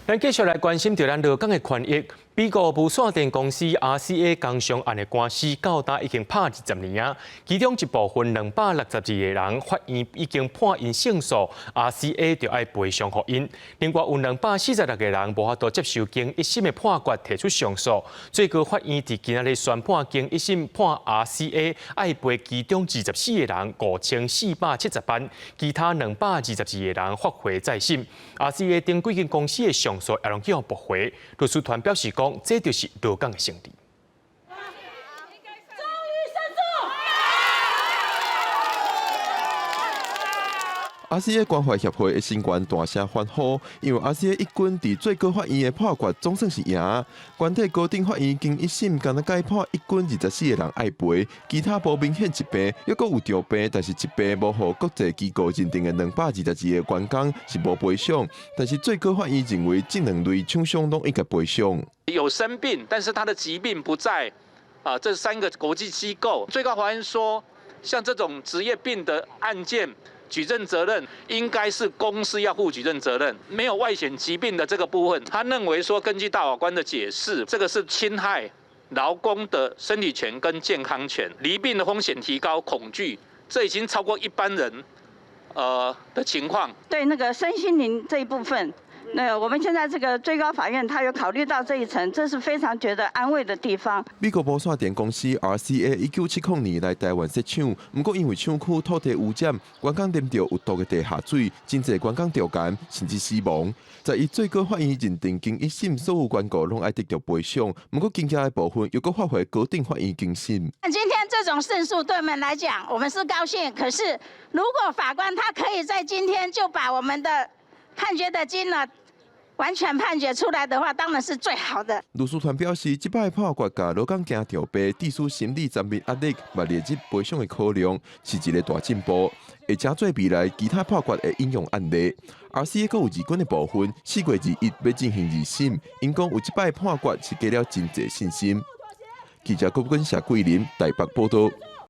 咱繼續來關心著咱勞工的權益。美國無線電公司 RCA 工傷案的官司，到今已經拍20年啊。其中一部分262個人，法院已經判𪜶勝訴，RCA 就愛賠償予𪜶。另外有246個人無法度接受經一審的判決，提出上訴。最高法院佇今仔日宣判，經一審判 RCA 愛賠其中24個人5470萬，其他222個人發回再審。RCA 等幾間公司的上訴也攏予駁回。律師團表示講，這就是勞工的勝利。終於勝訴！ RCA 關懷協會的成員大聲歡呼，因為 RCA 一軍佇最高法院的判決總算是贏。全體高等法院經一審，干焦改判一軍24個人愛賠，其他無明顯疾病，猶閣有著病，但是疾病無予國際機構認定的222個員工是無賠償。但是最高法院認為這兩類廠商攏應該賠償。有生病，但是他的疾病不在啊，這三個國際機構。最高法院說，像這種職業病的案件，舉證責任應該是公司要負舉證責任，沒有外顯疾病的這個部分，他認為說，根據大法官的解釋，這個是侵害勞工的身體權跟健康權，罹病的風險提高，恐懼，這已經超過一般人的情況。對那個身心靈這一部分，那我們現在這個最高法院，他有考慮到這一層，這是非常覺得安慰的地方。美國無線電公司 RCA 1970年來台灣設廠，毋過因為廠區土地污染，員工啉著有毒的地下水，真濟員工著癌，甚至死亡。在伊最高法院認定經一審所有原告攏愛得著賠償，毋過增加的部分又閣發回高等法院更審。今天這種勝訴對我們來講，我們是高興。可是如果法官他可以在今天就把我們的判決的金額完全判決出來的話，當然是最好的。律師團表示，這擺判決共勞工驚著病、致使心理層面壓力，嘛列入賠償的考量，是一個大進步，會成做未來其他判決的應用案例。RCA閣有二軍的部分，4月21欲進行二審，𪜶講有這擺判決是給了真濟信心。記者郭根、謝桂林台北報道。